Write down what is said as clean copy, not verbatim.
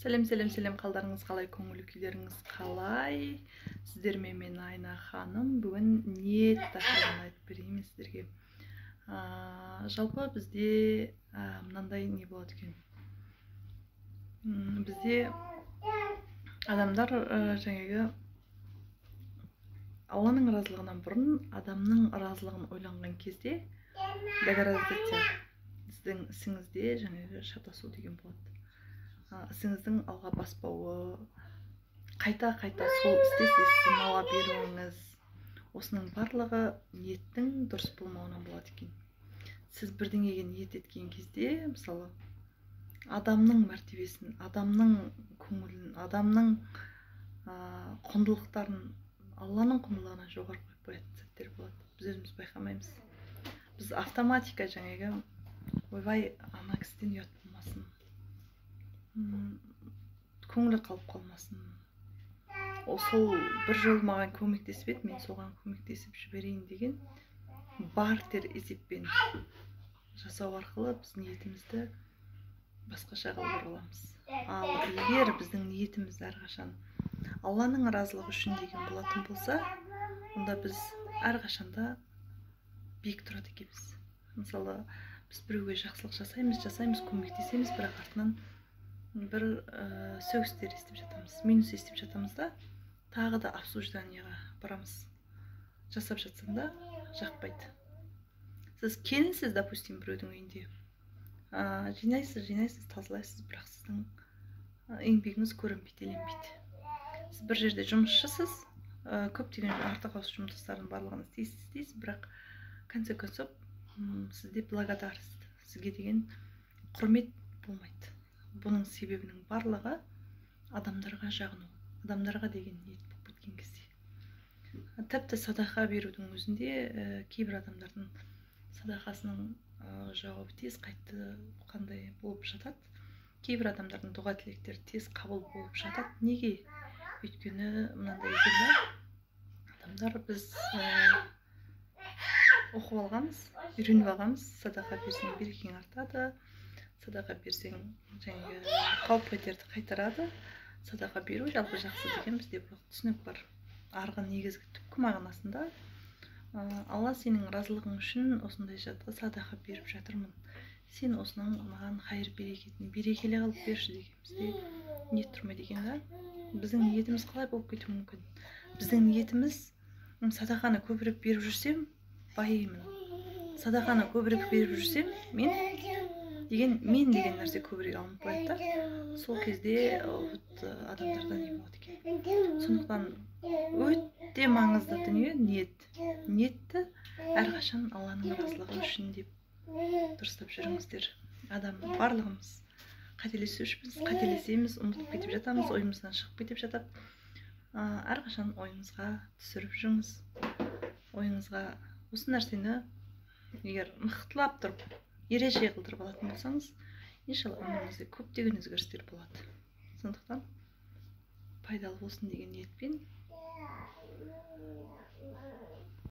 Сәлем, сәлем, сәлем, қалдарыңыз қалай, көңіл күйлеріңіз қалай? Сіздермен мен, Айна ханым. Бүгін ниет тақырыбын айтып берейін мен сіздерге. Жалпы бізде мынандай не болады екен. Бізде адамдар жаңағы Алланың разылығынан бұрын адамның разылығын ойланған кезде договориться, сіздің ісіңізде жаңағы шатасу деген болады. Ісіңіздің алға баспауы, қайта-қайта сол істе сынала беруіңіз, осының барлығы ниеттің дұрыс болмауынан болады екен. Сіз бірдеңеге ниет еткен кезде, мысалы, адамның мәртебесін, адамның көңілін, адамның құндылықтарын Алланың құндылығынан жоғары қойып қоятын сәттер болады. Біз өзіміз байқамаймыз. Біз автоматика жаңағы ойбай, ана кісіден ұят болмасын, көңілі қалып қалмасын, ол сол бір жол маған көмектесіп еді, мен соған көмектесіп жіберейін деген бартер есеппен жасау арқылы біз ниетімізді басқаша қылып аламыз. Ал егер біздің ниетіміз әрқашан Алланың разылығы үшін деген болатын болса, онда біз әрқашанда биік тұрады екенбіз. Мысалы, біз біреуге жақсылық жасаймыз, көмектесеміз, бірақ артынан бір сөгістер естіп жатамыз, минус естіп жатамыз да, тағы да обсуждениеға барамыз. Жасап жатсаң да жақпайды. Сіз келінсіз, допустим, біреудің үйінде жинайсыз, жинайсыз, тазалайсыз, бірақ сіздің еңбегіңіз көрінбейді, еленбейді. Сіз бір жерде жұмысшысыз, көптеген артық ауыс жұмыстардың барлығын істейсіз, бірақ в конце концов сізде благодарность, сізге деген құрмет болмайды. Бұның себебінің барлығы адамдарға жағыну, адамдарға деген ниет болып кеткен кезде. Тіпті садақа берудің өзінде кейбір адамдардың садақасының жауабы тез қайтты қандай болып жатады, кейбір адамдардың дұға тілектері тез қабыл болып жатады. Неге? Өйткені мынандай екен да, адамдар біз оқып алғанбыз, үйреніп алғанбыз: садақа берсең, берекең артады, садақа берсең, жаңағы қауіп қатерді қайтарады, садақа беру жалпы жақсы деген бізде бір түсінік бар. Арғы негізгі түпкі мағынасында Алла, сенің разылығың үшін осындай затқа садақа беріп жатырмын, сен осының маған хайыр берекетін берекелі қылып берші деген бізде ниет тұрмайды екен да. Біздің ниетіміз қалай болып кетуі мүмкін? Біздің ниетіміз: садақаны көбірек беріп жүрсем, байимын, садақаны көбірек беріп жүрсем, мен деген, мен деген нәрсе көбірек алынып қояды да. Сол кезде вот адамдарда не болады екен? Сондықтан өте маңызды дүние — ниет. Ниетті әрқашан Алланың разылығы үшін деп дұрыстап жүріңіздер. Адам барлығымыз қателесушіміз, қателесеміз, ұмытып кетіп жатамыз, ойымыздан шығып кетіп жатады. Әрқашан ойыңызға түсіріп жүріңіз, ойыңызға осы нәрсені егер мықтылап тұрып ереже қылдырып алатын болсаңыз, иншалла, өміріңізде көптеген өзгерістер болады. Сондықтан пайдалы болсын деген ниетпен.